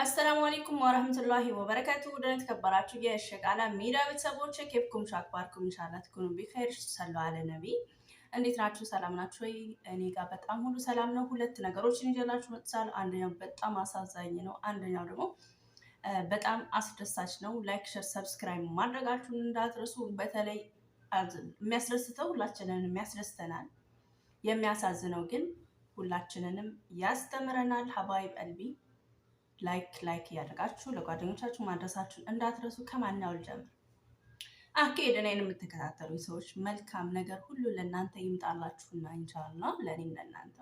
السلام عليكم ورحمة الله وبركاته። ውድና የተከበራችሁ የሸቃላ ሚዲያ ቤተሰቦች كيفكم شو أخباركم إن شاء الله تكونوا بخير صلوا على النبي። እንዴት ናችሁ? ሰላም ናችሁ ወይ? እኔ ጋር በጣም ሁሉ ሰላም ነው። ሁለት ነገሮችን ይዤላችሁ መጥቻለሁ። አንደኛው በጣም አሳዛኝ ነው፣ አንደኛው ደግሞ በጣም አስደሳች ነው። Like፣ share፣ subscribe ማድረጋችሁን እንዳትረሱ። በተለይ የሚያስደስተው ሁላችንንም ያስደስተናል፣ የሚያሳዝነው ግን ሁላችንንም ያስተምረናል። حبايب قلبي like like እያደረጋችሁ ለጓደኞቻችሁ ማድረሳችሁን እንዳትረሱ። ከማንኛው ልጀምር? أكيد እኔን የምትከታተሉ ሰዎች መልካም ነገር ሁሉ ለእናንተ ይምጣላችሁና إن شاء الله ለእኔም ለእናንተ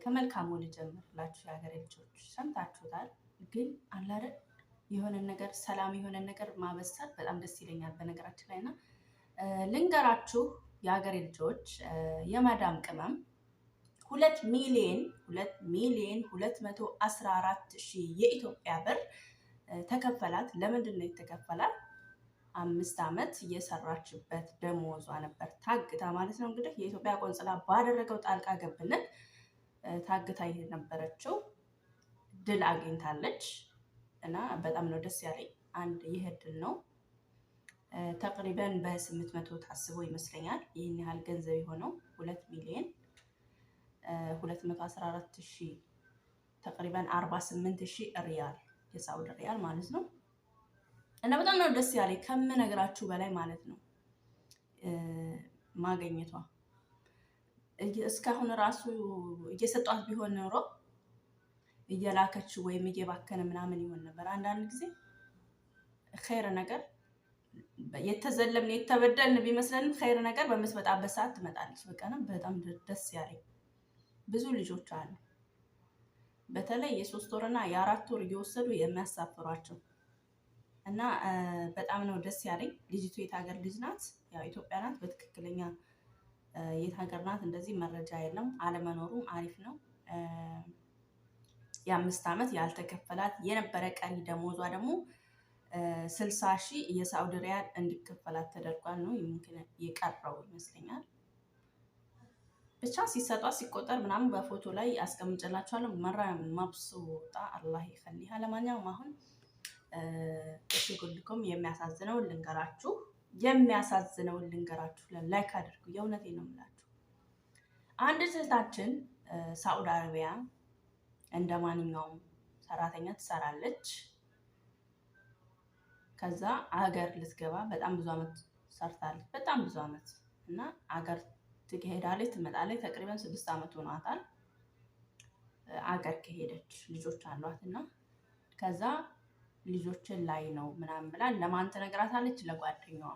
ከመልካሙ ልጀምርላችሁ። የሀገሬ ልጆች ሰምታችሁታል፣ ግን አላረ የሆነ ነገር ሰላም የሆነ ነገር ማበሰር በጣም ደስ ይለኛል። በነገራችን ላይ እና ልንገራችሁ የሀገሬ ልጆች የማዳም ቅመም 2 ሚሊዮን 2,214,000 የኢትዮጵያ ብር ተከፈላት። ለምንድን ነው የተከፈላት? 5 ዓመት የሰራችበት ደሞዟ ነበር ታግታ ማለት ነው። እንግዲህ የኢትዮጵያ ቆንጽላ ባደረገው ጣልቃ ገብነት ታግታ የነበረችው ድል አግኝታለች እና በጣም ነው ደስ ያለኝ። አንድ ይህ ድል ነው። تقريبا በ800 ታስቦ ይመስለኛል ይህን ያህል ገንዘብ የሆነው 2,214,000 تقريبا 48,000 ሪያል፣ የሳውዲ ሪያል ማለት ነው። እና በጣም ነው ደስ ያለኝ ከምነግራችሁ በላይ ማለት ነው ማገኘቷ። እስካሁን ራሱ እየሰጧት ቢሆን ኖሮ እየላከች ወይም እየባከነ ምናምን ይሆን ነበር። አንዳንድ ጊዜ خير ነገር የተዘለምን የተበደልን ቢመስለንም خير ነገር በምትመጣበት ሰዓት ትመጣለች። በቃ ነው በጣም ደስ ያለኝ። ብዙ ልጆች አሉ። በተለይ የ3 ወርና የ4 ወር እየወሰዱ የሚያሳፍሯቸው እና በጣም ነው ደስ ያለኝ። ልጅቱ የት ሀገር ልጅ ናት? ያው ኢትዮጵያ ናት። በትክክለኛ የት ሀገር ናት? እንደዚህ መረጃ የለም። አለመኖሩም አሪፍ ነው። የ5 ዓመት ያልተከፈላት የነበረ ቀሪ ደሞዟ ደግሞ 60,000 የሳውዲ ሪያል እንዲከፈላት ተደርጓል ነው የቀረው ይመስለኛል። ብቻ ሲሰጧት ሲቆጠር ምናምን በፎቶ ላይ አስቀምጬላችኋለሁ። مرة مبسوطة الله يخليها። ለማንኛውም አሁን እሺ ጉልኩም የሚያሳዝነውን ልንገራችሁ፣ የሚያሳዝነውን ልንገራችሁ። Like አድርጉ። የእውነቴን ነው የምላችሁ። አንድ እህታችን ሳኡዲ አረቢያ እንደ ማንኛውም ሰራተኛ ትሰራለች። ከዛ አገር ልትገባ በጣም ብዙ አመት ሰርታለች። በጣም ብዙ አመት እና አገር ትሄዳለች፣ ትመጣለች። تقريبا 6 አመት ሆኗታል አገር ከሄደች። ልጆች አሏት እና ከዛ ልጆችን ላይ ነው ምናምን ብላ ለማን ትነግራታለች? ለጓደኛዋ።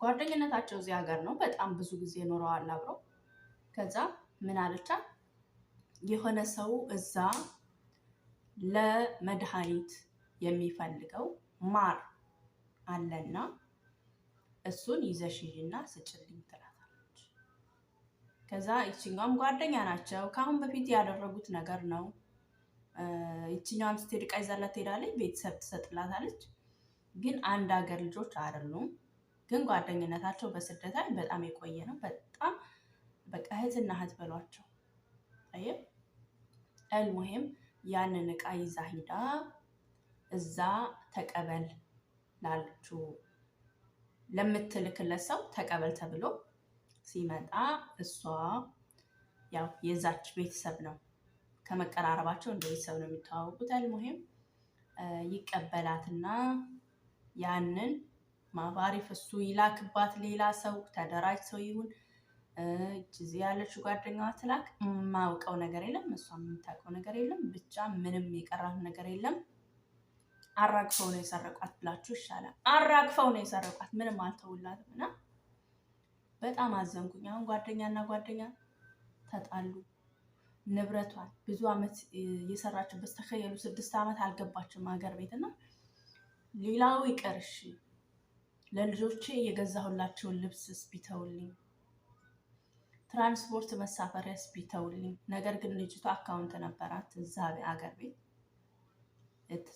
ጓደኝነታቸው እዚህ ሀገር ነው። በጣም ብዙ ጊዜ ኖረዋል አብረው። ከዛ ምን አለቻት? የሆነ ሰው እዛ ለመድኃኒት የሚፈልገው ማር አለና እሱን ይዘሽ ሂጂና ስጭልኝ ትላታለች። ከዛ ይችኛዋም ጓደኛ ናቸው። ከአሁን በፊት ያደረጉት ነገር ነው። ይችኛዋም ስትሄድ ዕቃ ይዛላት ትሄዳለች፣ ቤተሰብ ትሰጥላታለች። ግን አንድ ሀገር ልጆች አይደሉም። ግን ጓደኝነታቸው በስደት ላይ በጣም የቆየ ነው። በጣም በቃ እህትና እህት በሏቸው። طيب المهم ያንን እቃ ይዛ ሂዳ እዛ ተቀበል ላለችው ለምትልክለት ሰው ተቀበል ተብሎ ሲመጣ እሷ ያው የዛች ቤተሰብ ነው፣ ከመቀራረባቸው እንደ ቤተሰብ ነው የሚተዋወቁት። المهم ይቀበላትና ያንን ما بعرف እሱ ይላክባት ሌላ ሰው ተደራጅ ሰው ይሁን እዚህ ያለችው ጓደኛዋ ትላክ የማውቀው ነገር የለም፣ እሷም የምታውቀው ነገር የለም። ብቻ ምንም የቀራት ነገር የለም። አራግፈው ነው የሰረቋት ብላችሁ ይሻላል። አራግፈው ነው የሰረቋት፣ ምንም አልተውላትም። እና በጣም አዘንኩኝ። አሁን ጓደኛና ጓደኛ ተጣሉ። ንብረቷን ብዙ አመት የሰራችበት تخيلوا 6 ዓመት አልገባችም ሀገር ቤት እና ሌላው ይቅር እሺ፣ ለልጆቼ የገዛሁላቸውን ልብስስ ቢተውልኝ፣ ትራንስፖርት መሳፈሪያስ ቢተውልኝ። ነገር ግን ልጅቷ account ነበራት እዛ አገር ቤት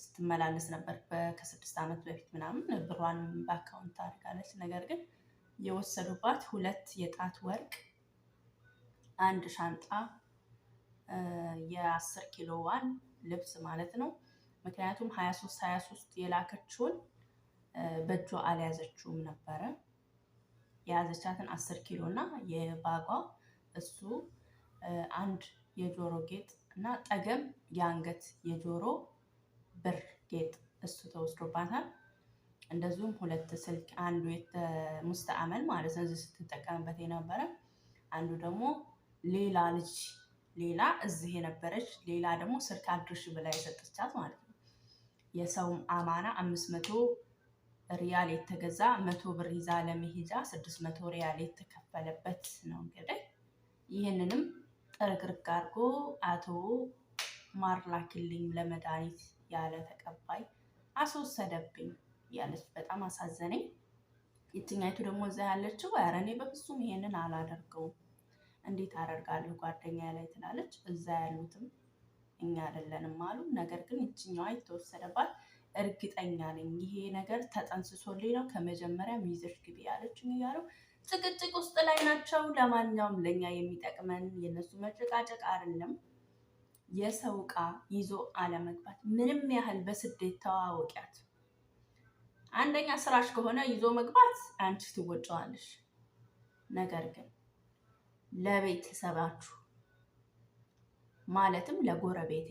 ስትመላለስ ነበር ከ6 ዓመት በፊት ምናምን ብሯን በ account ታደርጋለች። ነገር ግን የወሰዱባት ሁለት የጣት ወርቅ፣ አንድ ሻንጣ የ10 ኪሎ ዋን ልብስ ማለት ነው። ምክንያቱም 23 23 የላከችውን በእጇ አልያዘችውም ነበረ። የያዘቻትን 10 ኪሎ እና የባጓ እሱ አንድ የጆሮ ጌጥ እና ጠገም የአንገት የጆሮ ብር ጌጥ እሱ ተወስዶባታል። እንደዚሁም ሁለት ስልክ አንዱ مستعمل ማለት ነው እዚህ ስትጠቀምበት የነበረ፣ አንዱ ደግሞ ሌላ ልጅ ሌላ እዚህ የነበረች ሌላ ደግሞ ስልክ አድርሽ ብላ የሰጠቻት ማለት ነው። የሰውም አማና 500 ሪያል የተገዛ 100 ብር ይዛ ለመሄጃ 600 ሪያል የተከፈለበት ነው። እንግዲህ ይህንንም ጥርግርግ አድርጎ አቶ ማር ላኪልኝ ለመድኃኒት ያለ ተቀባይ አስወሰደብኝ ያለች በጣም አሳዘነኝ። የትኛይቱ ደግሞ እዛ ያለችው ኧረ እኔ በፍጹም ይሄንን አላደርገውም፣ እንዴት አደርጋለሁ ጓደኛ ላይ ትላለች። እዛ ያሉትም እኛ አይደለንም አሉ። ነገር ግን ይችኛዋ የተወሰደባት እርግጠኛ ነኝ ይሄ ነገር ተጠንስሶልኝ ነው ከመጀመሪያ ይዘሽ ግቢ ያለችኝ እያሉ ጭቅጭቅ ውስጥ ላይ ናቸው። ለማንኛውም ለእኛ የሚጠቅመን የእነሱ መጨቃጨቅ አይደለም፣ የሰው እቃ ይዞ አለመግባት። ምንም ያህል በስደት ተዋወቂያት፣ አንደኛ ስራሽ ከሆነ ይዞ መግባት አንቺ ትወጪዋለሽ። ነገር ግን ለቤተሰባችሁ ማለትም ለጎረቤቴ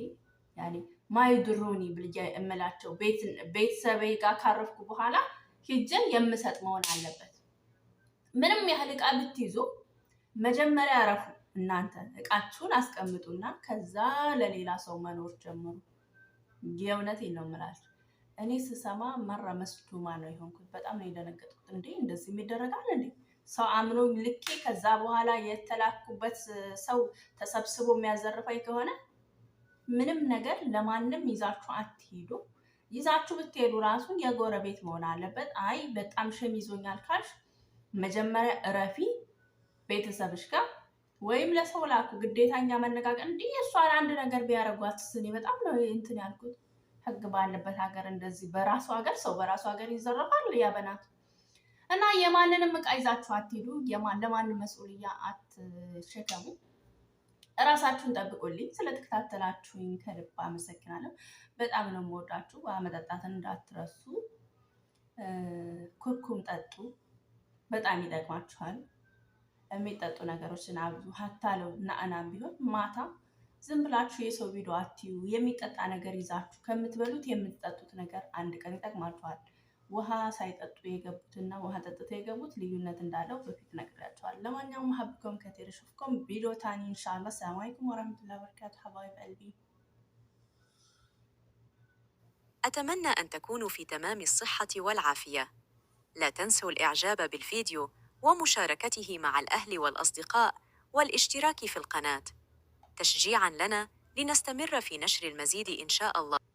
ያኔ ما يضروني ብዬ እምላቸው ቤተሰቤ ጋር ካረፍኩ በኋላ ሂጄ የምሰጥ መሆን አለበት። ምንም ያህል እቃ ብትይዙ መጀመሪያ ያረፉ እናንተ እቃችሁን አስቀምጡና ከዛ ለሌላ ሰው መኖር ጀምሩ። የእውነቴን ነው የምላችሁ። እኔ ስሰማ مرة مصدومة ነው የሆንኩት። በጣም ነው የደነገጥኩት። እንዴ እንደዚህ ይደረጋል እንዴ? ሰው አምኖኝ ልኬ ከዛ በኋላ የተላኩበት ሰው ተሰብስቦ የሚያዘርፈኝ ከሆነ ምንም ነገር ለማንም ይዛችሁ አትሄዱ። ይዛችሁ ብትሄዱ ራሱ የጎረቤት መሆን አለበት። አይ በጣም shame ይዞኛል ካልሽ መጀመሪያ እረፊ ቤተሰብሽ ጋር ወይም ለሰው ላኩ። ግዴታ እኛ መነጋገር እንዲህ የእሷን አንድ ነገር ቢያደርጓት እኔ በጣም ነው እንትን ያልኩት። ህግ ባለበት ሀገር እንደዚህ በራሱ ሀገር ሰው በራሱ ሀገር ይዘረፋል። يا بنات እና የማንንም እቃ ይዛችሁ አትሄዱ። ለማንም مسؤولية አትሸከሙ። እራሳችሁን ጠብቁልኝ። ስለተከታተላችሁኝ ከልብ አመሰግናለሁ። በጣም ነው የምወዳችሁ። ውሃ መጠጣትን እንዳትረሱ። ኩርኩም ጠጡ፣ በጣም ይጠቅማችኋል። የሚጠጡ ነገሮችን አብዙ። حتى لو نعناع ም ቢሆን ማታ ዝም ብላችሁ የሰው ቪዲዮ አትዩ። የሚጠጣ ነገር ይዛችሁ ከምትበሉት የምትጠጡት ነገር አንድ ቀን ይጠቅማችኋል። ውሃ ሳይጠጡ የገቡትና ውሃ ጠጥተው የገቡት ልዩነት እንዳለው በፊት ነግሬያቸዋለሁ። ለማንኛውም أحبكم كثير أشوفكم فيديو ثاني إن شاء الله። السلام عليكم ورحمة الله وبركاته حبايب قلبي። أتمنى أن تكونوا في تمام الصحة والعافية. لا تنسوا الإعجاب بالفيديو ومشاركته مع الأهل والأصدقاء والاشتراك في القناة تشجيعاً لنا لنستمر في نشر المزيد إن شاء الله.